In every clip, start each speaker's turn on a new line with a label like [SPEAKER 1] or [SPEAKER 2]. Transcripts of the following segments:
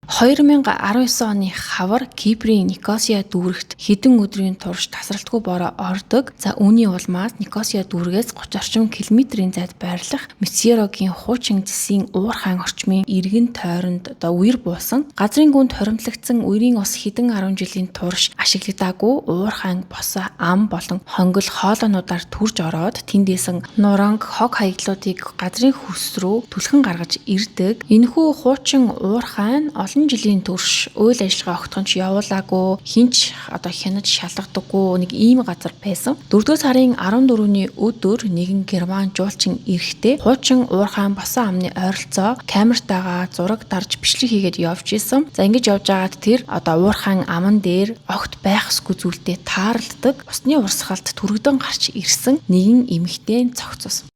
[SPEAKER 1] 2019 оны хавар Киприйн Никосиа дүүрэгт хэдэн өдрийн турш тасралтгүй бороо ордог. За үүний улмаас Никосиа дүүргээс 30 орчим километрийн зайд байрлах Мицерогийн хуучин зэсийн уурхайн орчмын эргэн тойронд одоо үер буусан. Газрын гүнд хоримтлагдсан үерийн ус хэдэн 10 жилийн турш ашиглагдаагүй уурхайн босоо ам болон хонгил хоолойнуудаар төрж ороод тэндээсэн нуранг хог хаягдлуудыг газрын хөрс рүү түлхэн гаргаж ирдэг. Энэхүү хуучин уурхай нь олон жилийн турш үйл ажиллагаа огтхонч явуулаагүй, хинч одоо хянаж шалгадаггүй нэг ийм газар байсан. 4-р сарын 14-ний өдөр нэгэн герман жуулчин эрэхтэй хуучин уурхайн босон амны ойролцоо камертайгаа зураг дарж бичлэг хийгээд явж исэн. За ингэж явж байгаад тэр одоо уурхайн аман дээр огт байх ёсгүй зүйлтэй тааралддаг усны урсгалд түрэгдэн гарч ирсэн нэгэн эмэгтэй цогцос.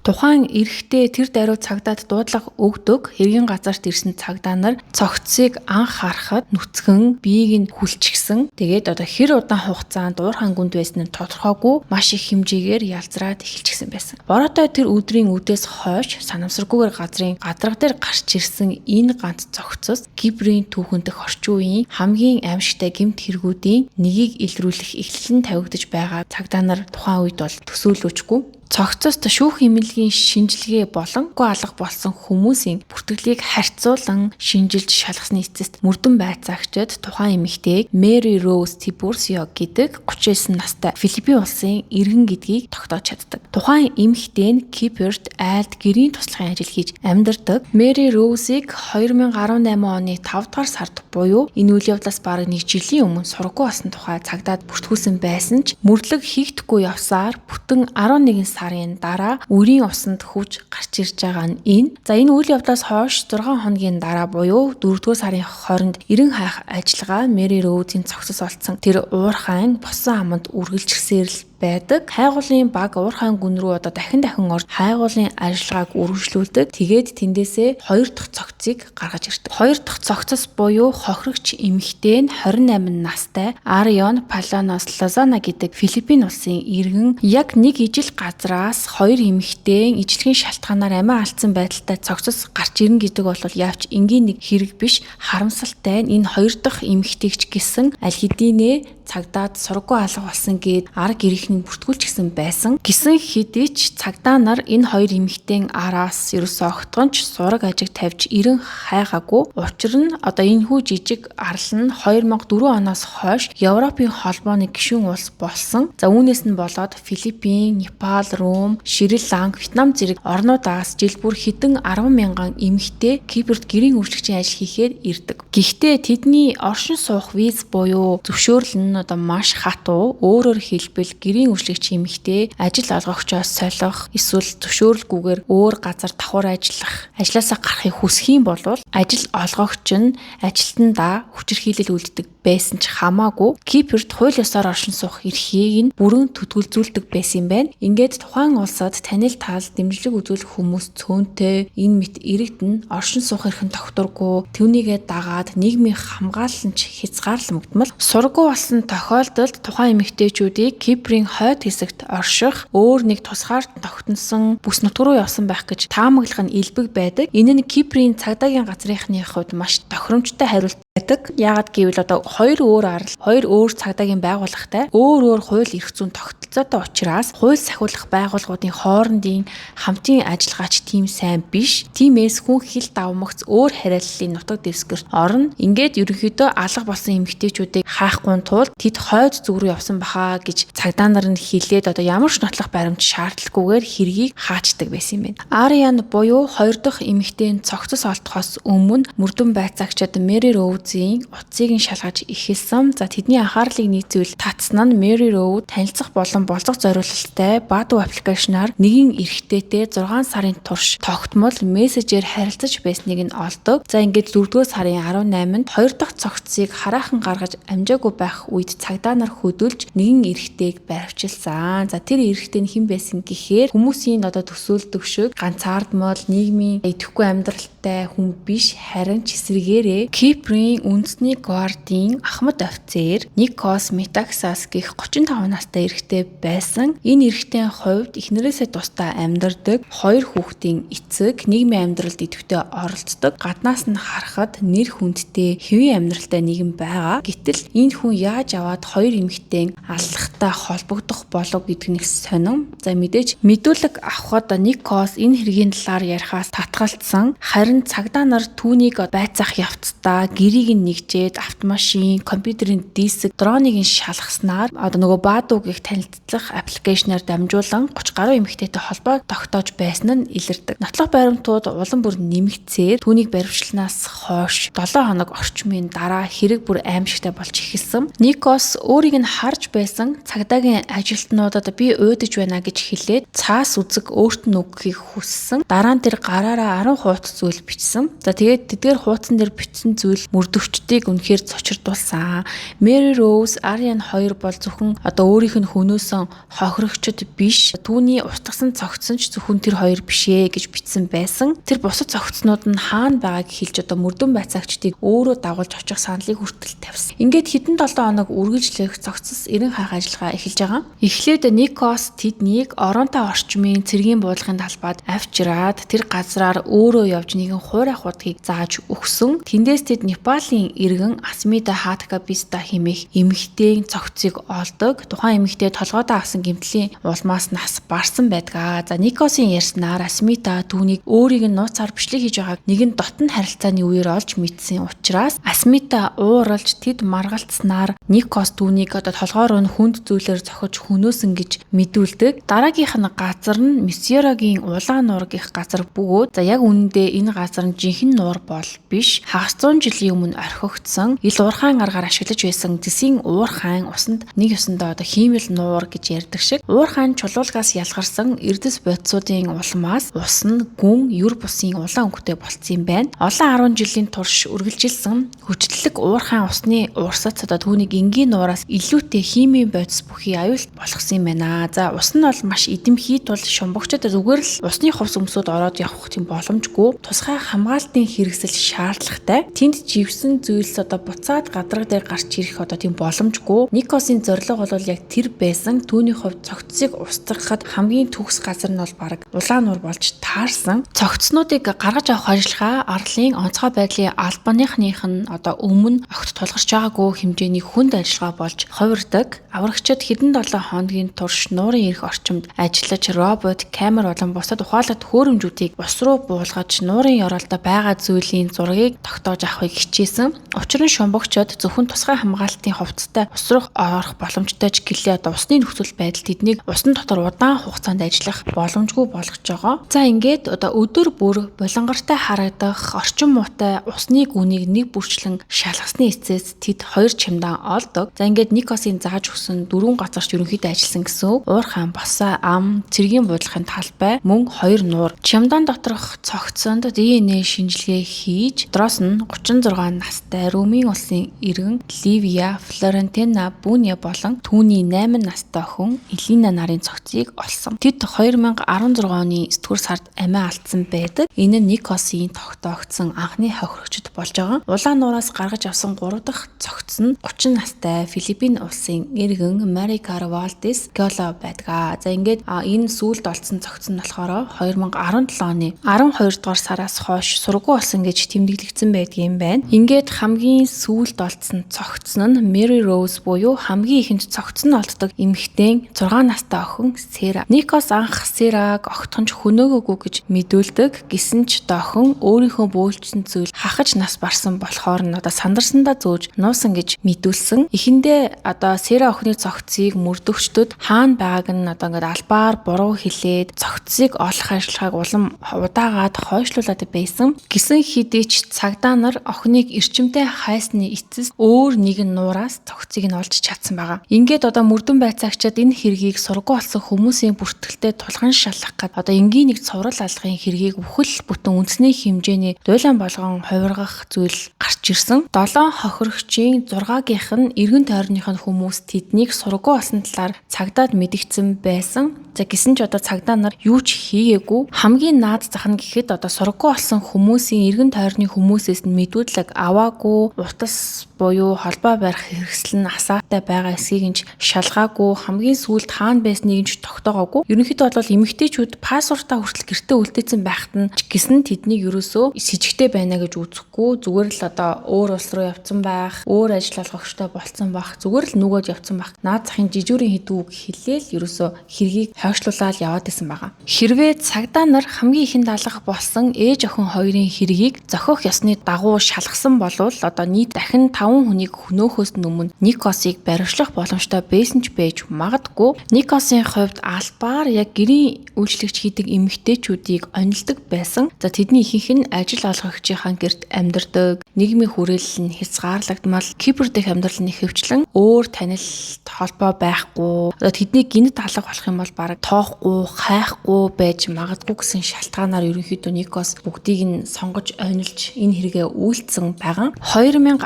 [SPEAKER 1] Тухайн эрэхтэй тэр даруй цагдаад дуудлага өгдөг. Хэргийн газарт ирсэн цагдаа нар цогцсыг анх харахад нүцгэн биеийг нь хүлчихсэн. Тэгээд одоо хэр удаан хугацаанд уурхайн гүнд байсан нь тодорхойгүй маш их хэмжээгээр ялзраад эхэлчихсэн байсан. Бороотой тэр өдрийн үдээс хойш санамсаргүйгээр газрын гадраг дээр гарч ирсэн энэ ганц цогцос Киприйн түүхэн дэх орчин үеийн хамгийн аимшигтай гэмт хэрэгүүдийн нэгийг илрүүлэх эхлэл нь тавигдаж байгаа цагдаа нар тухайн үед бол төсөөлөөчгүй. Цогцост шүүх эмнэлгийн шинжилгээ болон үгүй алга болсон хүмүүсийн бүртгэлийг харьцуулан шинжилж шалгасны эцэст мөрдөн байцаагчид тухайн эмэгтэйг Мэри Роуз Тибурсио гэдэг 39 настай Филиппин улсын иргэн гэдгийг тогтоож чаддаг. Тухайн эмэгтэй нь Кипрт айлд гэрийн туслахын ажил хийж амьдардаг. Мэри Роузыг 2018 оны 5 дугаар сард буюу энэ үйл явдлаас бараг нэг жилийн өмнө сургуу болсон тухай цагдаад бүртгүүлсэн байсан ч мөрдлөг хийгдэхгүй явсаар бүтэн 11 сарын дараа үрийн усанд хөвж гарч ирж байгаа нь энэ. За энэ үйл явдлаас хойш 6 хоногийн дараа буюу 4-р сарын 20-нд эрен хайх ажиллагаа Мэри Роузийн цогцос олдсон тэр уурхайн босон аманд үргэлжлэсээр л байдаг. Хайгуулын баг уурхайн гүн рүү одоо дахин дахин орж хайгуулын ажиллагааг үргэлжлүүлдэг. Тэгээд тэндээсээ хоёр дахь цогцыг гаргаж ирдэг. Хоёр дахь цогцос буюу хохирогч эмэгтэй нь 28 настай Арион Паланос Лозана гэдэг Филиппин улсын иргэн яг нэг ижил газраас хоёр эмэгтэй ижлэгийн шалтгаанаар амиа алдсан байдалтай цогцос гарч ирнэ гэдэг бол явч энгийн нэг хэрэг биш, харамсалтай нь энэ хоёр дахь эмэгтэйгч гэсэн аль хэдийнэ цагдаад сургуу алга болсон гээд ар гэрийнхний бүртгүүлчихсэн байсан. Гисэн хэдий ч цагдаа нар энэ хоёр эмэгтэйн араас ерөөсөө огтхонч сураг ажиг тавьж ирэн хайгаагүй. Учир нь одоо энэ хүү жижиг арал нь 2004 оноос хойш Европын холбооны гишүүн улс болсон. За үүнээс нь болоод Филиппин, Непал, Рум, Шри Ланк, Вьетнам зэрэг орнуудаас жил бүр хэдэн 10 мянган эмэгтэй Кипрт гэрийн үйлчлэгчийн ажил хийхээр ирдэг. Гэхдээ тэдний оршин суух виз буюу зөвшөөрөл нь одоо маш хатуу. Өөрөөр хэлбэл гэрийн үйлчлэгч эмэгтэй ажил олгогчоос солих эсвэл зөвшөөрөлгүйгээр өөр газар давхар ажиллах, ажлаасаа гарахыг хүсэх юм бол ажил олгогч нь ажилтнандаа хүчирхийлэл үйлддэг байсан ч хамаагүй Кипрт хууль ёсоор оршин суух эрхийг нь бүрэн түтгэлзүүлдэг байсан юм байна. Ингээд тухайн улсад танил тал дэмжлэг үзүүлэх хүмүүс цөөнтэй энэ мэт иргэд нь оршин суух эрх нь тогтворгүй, түүнийгээ дагаад нийгмийн хамгаалал нь ч хязгаарлагдмал. Сургуу болсон тохиолдолд тухайн эмэгтэйчүүдийг Киприйн хойд хэсэгт орших өөр нэг тусгаар тогтносон бүс нутг руу явсан байх гэж таамаглах нь элбэг байдаг. Энэ нь Киприйн цагдаагийн газрынхны хувьд маш тохиромжтой хариулт байдаг. Яагаад гэвэл одоо хоёр өөр арал, хоёр өөр цагдаагийн байгууллагатай өөр өөр хууль эрх зүйн тогтолцоотой учраас хууль сахиулах байгууллагуудын хоорондын хамтын ажиллагаач тийм сайн биш. Тиймээс хүн хил давмагц өөр хариаллын нутаг дэвсгэрт орно. Ингээд ерөнхийдөө алга болсон эмэгтэйчүүдийг хайхгүй тулд тэд хойд зүг рүү явсан баха гэж цагдаа нар нь хэлээд одоо ямар ч нотлох баримт шаардлагагүйгээр хэргийг хаачдаг байсан юм байна. Ариан буюу хоёр дахь эмэгтэй нь цогцос олдохоос өмнө мөрдөн байцаагчид Мэри Роузийн утсыг нь шалгаж эхэлсэн. За тэдний анхаарлыг нийцвэл татсан нь Мэри Роуз танилцах болон болзох зориулалттай Баду аппликейшнаар нэгэн эрэгтэйтэй 6 сарын турш тогтмол мессежээр харилцаж байсныг нь олдог. За ингээд 4-р сарын 18-нд хоёр дахь цогцсыг хараахан гаргаж амжаагүй байх үед цагдаа нар хөдөлж нэгэн эрэгтэйг баривчилсан. За тэр эрэгтэй нь хэн байсан гэхээр хүмүүсийн одоо төсөөлдөг шиг ганцаардмал нийгмийн идэвхгүй амьдралтай хүүхэдтэй хүн биш, харин ч эсрэгээрээ Киприйн үндэсний гвардын ахмад офицер Никос Метаксас гэх 35 настай эрэгтэй байсан. Энэ эрэгтэй хувьд эхнэрээсээ тусдаа амьдардаг, хоёр хүүхдийн эцэг, нийгмийн амьдралд идэвхтэй оролцдог. Гаднаас нь харахад нэр хүндтэй хэвийн амьдралтай нэгэн байгаа. Гэтэл энэ хүн яаж аваад хоёр эмэгтэй аллахтай холбогдох болов гэдэг нь их сонин. За, мэдээж мэдүүлэг авахад Никос энэ хэргийн талаар ярихаас татгалцсан. Харин цагдаа нар түүнийг байцаах явцдаа гэрийг нь нэгжээд автомашин, компьютерийн диск, дроныг нь шалгаснаар одоо нөгөө Badoo гэх танилцах application аар дамжуулан 30 гаруй эмэгтэйтэй холбоо тогтоож байсан нь илэрдэг. Нотлох баримтууд улам бүр нэмэгдсээр түүнийг баривчланаас хойш 7 хоног орчмын дараа хэрэг бүр аймшигтай болж эхэлсэн. Никос өөрийг нь харж байсан цагдаагийн ажилтнуудад би уйдаж байна гэж хэлээд цаас үзэг өөрт нь өгөхийг хүссэн. Дараа нь тэр гараараа 10 хуудас зүйл бичсэн. За, тэгээд тэдгээр хуудсан дээр бичсэн зүйл мөрдөгчдийг үнэхээр цочирдуулсан. Мэри Роуз, Ариан хоёр бол зөвхөн одоо өөрийнх нь хөнөөсөн хохирогчд биш. Түүний устгасан цогцсон ч зөвхөн тэр хоёр биш ээ гэж бичсэн байсан. Тэр бусад цогцнууд нь хаана байгааг хэлж одоо мөрдөн байцаагчдыг өөрөө дагуулж очих саналыг хүртэл тавьсан. Ингээд хэдэн 7 хоног үргэлжлэх цогцос эрен хайх ажиллагаа эхэлж байгаа. Эхлээд Никос тэднийг Оронтой орчмын цэргийн буудлахын талбайд авчираад тэр газраар өөрөө явж нэгэн хуурай хуудгийг зааж өгсөн. Тэндээс тэд Непалийн иргэн Асмида Хатка Биста хэмээх эмэгтэйн цогцыг олдог. Тухайн эмэгтэй толгойдоо авсан гэмтлийн улмаас нас барсан байдгаа. За, Никосын ярьснаар Асмита түүнийг өөрийг нь нууцаар бичлэг хийж байгааг нэгэн дотн харилцааны үеэр олж мэдсэн учраас Асмита ууралж тэд маргалцсанаар Никос түүнийг одоо толгой руу нь хүнд зүйлээр цохиж хөнөөсөн гэж мэдүүлдэг. Дараагийнх нь газар нь Миссуригийн Улаан нуур гэх газар бөгөөд, за, яг үнэндээ энэ газар нь жинхэнэ нуур бол биш. Хагас зуун жилийн өмнө орхигдсон ил уурхайн аргаар ашиглаж байсан зэсийн уурхайн усанд нэг ёсондоо одоо хиймэл нуур гэж ярьдаг шиг уурхайн чулуулагаас ялгарсан эрдэс бодисуудын улмаас ус нь гүн ер бусын улаан өнгөтэй болцсон юм байна. Олон 10 жилийн турш үргэлжилсэн хүчтлэг уурхайн усны урсац одоо түүнийг энгийн нуураас илүүтэй химийн бодис бүхий аюулт болгосон юм байна. За, ус нь бол маш эдэмхий тул шумбагчид зүгээр л усны хувьс өмсөд ороод явах тийм боломжгүй. Тусгай хамгаалтын хэрэгсэл шаардлагатай. Тэнд живсэн зүйлс одоо буцаад гадраг дээр гарч ирэх одоо тийм боломжгүй. Никосын зорилго бол яг тэр байсан. Түүний хувьд цогцсыг устгахад хамгийн төгс газар нь бол бараг Улаан нуур болж таарсан. Цогцснуудыг гаргаж авах ажиллагаа арлын онцгой байдлын албаныхных нь одоо өмнө огт тулгарч байгаагүй хэмжээний хүнд ажиллагаа болж хувирдаг. Аврагчид хэдэн 7 хоногийн турш нуурын эрх орчимд ажиллаж робот, камер болон бусад ухаалаг төхөөрөмжүүдийг ус руу буулгаж нуурын ёроолдоо байгаа зүйлийн зургийг тогтоож авахыг хичээсэн. Учир нь шумбагчид зөвхөн тусгай хамгаалтын хувцастай ус руу орох боломжтой ч гэлээ одоо усны нөхцөл байдал тэднийг усан дотор удаан хугацаанд ажиллах боломжгүй болгож байгаа. За, ингээд одоо өдөр бүр булангартай харагдах орчин муутай усны гүнийг нэг бүрчлэн шалгасны эцэс тэд хоёр чемодан олдог. За, ингээд Никосын зааж өгсөн дөрвөн газарт ерөнхийдөө ажилласан гэсэн үг. Уурхайн босоо, ам, цэргийн буудлахын талбай, мөн хоёр нуур. Чемодан доторх цогцонд ДНХ шинжилгээ хийж дотроос нь 36 настай Румын улсын иргэн Ливия Флорентина Буня болон түүний 8 настай охин Элина нарын цогцыг олсон. Тэд 2016 оны 9-р сард амиа алдсан байдаг. Энэ нь Никосын тогтоогдсон анхны хохирогчд болж байгаа. Улаан нуураас гаргаж авсан 3 дахь цогц нь 30 настай Филиппин улсын иргэн Марикар Валдес Голо байдаг. За, ингээд энэ сүүлд олдсон цогц нь болохоор 2017 оны 12 дугаар сараас хойш сургуу болсон гэж тэмдэглэгдсэн байдгийн байна. Ингээд хамгийн сүүлд олдсон цогц нь Мэри Роуз буюу хамгийн ихэнд цогц нь олддог эмэгтэй 6 настай охин Сера. Никос анх Сераг огтхонч хөнөөгөөгүй гэж мэдүүлдэг. Гэсэн ч охин өөрийнхөө бөөлжсөн зүйл хахаж нас барсан болохоор нь одоо сандарсандаа зөөж нуусан гэж мэдүүлсэн. Эхэндээ одоо Сера охины цогцыг мөрдөгчдөд хаана байгааг нь одоо ингээд албаар буруу хэлээд цогцыг олох ажиллагааг улам удаагаад хойшлуулад байсан. Гисэн хэдий ч цагдаа нар охиныг эрчимтэй хайсны эцэс өөр нэгэн нуураас цогцыг нь олж чадсан байгаа. Ингээд одоо мөрдөн байцаагчид энэ хэргийг сургуу болсон хүмүүсийн бүртгэлтэй тулган шалгах гээд одоо энгийн нэг цуврал алгын хэргийг бүхэл бүтэн үндэсний хэмжээний дуйлан болгон хувиргах зүйл гарч ирсэн. 7 хохирогчийн 6-гийнх нь эргэн тойрных нь хүмүүс тэднийг сургуу болсон талаар цагдаад мэдгдсэн байсан. За, гисэн ч одоо цагдаа нар юу ч хийгээгүй. Хамгийн наад зах нь гэхэд одоо сургуу болсон болсон хүмүүсийн эргэн тойрны хүмүүсээс нь мэдүүлэг аваагүй, утас буюу холбоо барих хэрэгсэл нь асаатай байгаа эсгийг нь шалгаагүй, хамгийн сүүлд хаана байсныг нь тогтоогоогүй. Ерөнхийдөө бол эмэгтэйчүүд паспортаа хүртэл гэртээ үлдээсэн байхад нь ч гэсэн тэднийг ерөөсөө сэжигтэй байна гэж үзэхгүй, зүгээр л одоо өөр улс руу явцсан байх, өөр ажил олгогчтой болцсон байх, зүгээр л нүгөөд явцсан байх. Наад захын жижүүрийн хэдэн үг хэлээл ерөөсөө хэргийг хойшлуулаад яваад исэн байгаа. Хэрвээ цагдаа нар хамгийн ихэнд алга болсон ээж охин хоёрын хэргийг зохиох ёсны дагуу шалгасан болвол одоо нийт дахин 5 хүнийг хөнөөхөөс өмнө Никосыг баривчлах боломжтой байсан ч байж магадгүй. Никосын хувьд албаар яг гэрийн үйлчлэгч хийдэг эмэгтэйчүүдийг онилдог байсан. За тэдний ихэнх нь ажил олгогчийнхаа гэрт амьдардаг, нийгмийн хүрээлэл нь хязгаарлагдмал, Кипр дэх амьдрал нь ихэвчлэн өөр танил холбоо байхгүй. Одоо тэдний гэнэт алга болох юм бол бараг тоохгүй, хайхгүй байж магадгүй гэсэн шалтгаанаар ерөнхийдөө Никос бүгдийг нь сонгож онилж энэ хэрэгээ үйлдсэн байгаа. 2019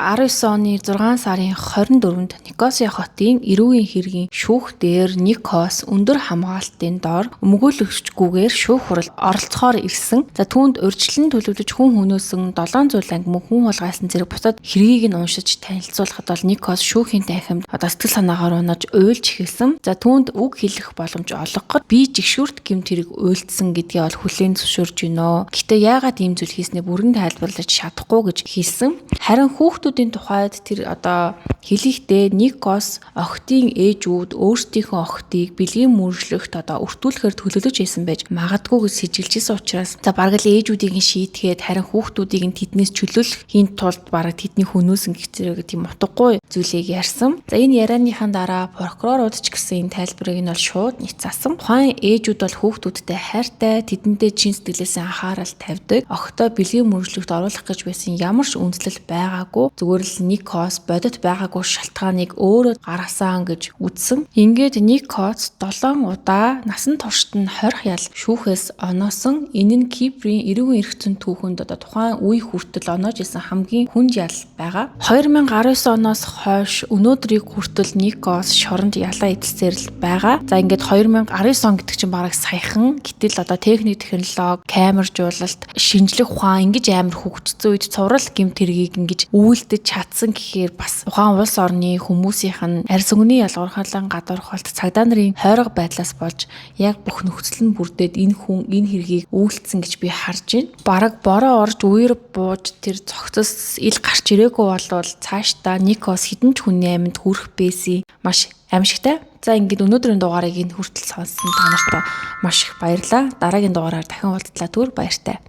[SPEAKER 1] оны 6 сарын 24-нд Никосия хотын эрүүгийн хэргийн шүүх дээр Никос өндөр хамгаалтын дор өмгөөлөгчгүйгээр шүүх хурал оролцохоор ирсэн. За түүнд урьдчилан төлөвлөж хүн хөнөөсөн 700 анги мөн хүн хулгайлсан зэрэг бусад хэргийг нь уншиж танилцуулахад бол Никос шүүхийн танхимд одоо сэтгэл санаагаар унаж уйлж эхэлсэн. За түүнд үг хэлэх боломж олгоход би жигшүүрт гэмт хэрэг уйлдсан гэдгээ бол хүлээн зөвшөөрж гинөө. Гэхдээ яагаад ийм зүйл хийснээ бүрэн тайлбарлаж чадахгүй гэж хэлсэн. Харин хүүхдүүдийн тухайд тэр одоо хэлэхдээ Никос охидын ээжүүд өөрсдийнхөө охидыг бэлгийн мөржлөгт одоо өртүүлэхээр төлөөлөж хийсэн байж магадгүй гэж сэжиглэжсэн учраас за бараг л ээжүүдийг нь шийтгээд харин хүүхдүүдийг нь тэднээс чөлөөлөхийн тулд бараг тэдний хөнөөсөн гэх зэрэг тийм утгагүй зүйлийг ярьсан. За энэ ярианыхаа дараа прокурорууд ч гэсэн энэ тайлбарыг нь бол шууд няцаасан. Тухайн ээжүүд бол хүүхдүүдтэй хайртай, тэдэндээ чин сэтгэлээсээ анхаарал тавьдаг. Охидоо бэлгийн мөржлөгт оруулах гэж байсан ямар ч үндэслэл байгаагүй. Зүгээр л Никос бодит байгаагүй шалтгааныг өөрөө гаргасан гэж үзсэн. Ингээд Никос 7 удаа насан туршид нь 20 ял шүүхээс оноосон. Энэ нь Киприйн эрүүгийн эрх зүйн түүхэнд одоо тухайн үе хүртэл оноож исэн хамгийн хүнд ял байгаа. 2019 оноос хойш өнөөдрийг хүртэл Никос шоронд ялаа эдэлсээр л байгаа. За ингээд 2019 он гэдэг чинь бараг саяхан. Гэтэл одоо техник технологи, камержуулалт, шинжлэх ухаан ингэж амар хөгжсөн үед цуврал гэмт хэргийг ингэж үйлдэж чадсан гэхээр бас тухайн улс орны хүмүүсийнх нь арьс өнгөний ялгуурхалан гадуурхалт цагдаа нарын хойрог байдлаас болж яг бүх нөхцөл нь бүрдээд энэ хүн энэ хэргийг үйлдсэн гэж би харж байна. Бараг бороо орж үер бууж тэр цогцос ил гарч ирээгүй болвол цаашдаа Никос хэдэн ч хүний амьд хүрэх байсан. Маш аимшигтай. За ингээд өнөөдрийн дугаарыг энэ хүртэл сонссон та нарт маш их баярлалаа. Дараагийн дугаараар дахин уулзлаа, түр баяртай.